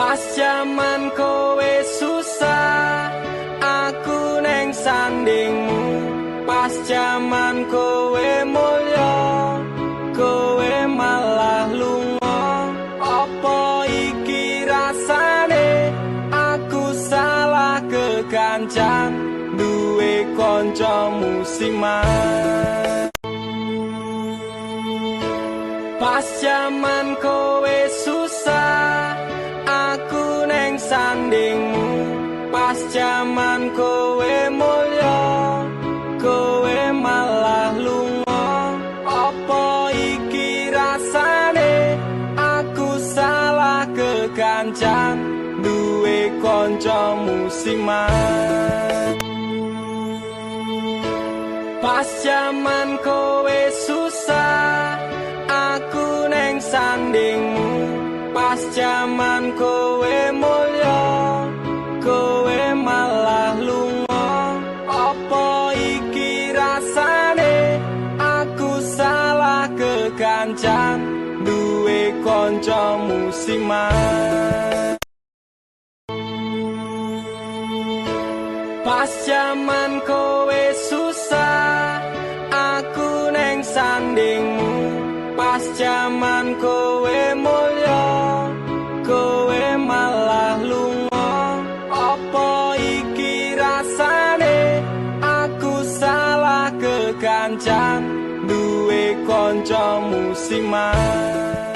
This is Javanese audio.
Pas jaman kowe susah, aku neng sandingmu. Pas jaman kowe mulya, kowe malah lunga. Apa iki rasane? Aku salah kekancan, duwe kanca musiman. Pas jaman kowe susah, aku neng sandingmu. Pas jaman kowe mulya, kowe malah lunga. Apa iki rasane? Aku salah kekancan, duwe kanca musiman. Pas jaman kowe susah, aku neng sandingmu. Pas jaman kowe mulya, kowe malah lunga. Apa iki rasane? Aku salah kekancan, duwe kanca musiman. Pas jaman kowe susah, aku neng sandingmu. Pas jaman kowe mulya, kowe malah lunga. Apa iki rasane? Aku salah kekancan, duwe kanca musiman.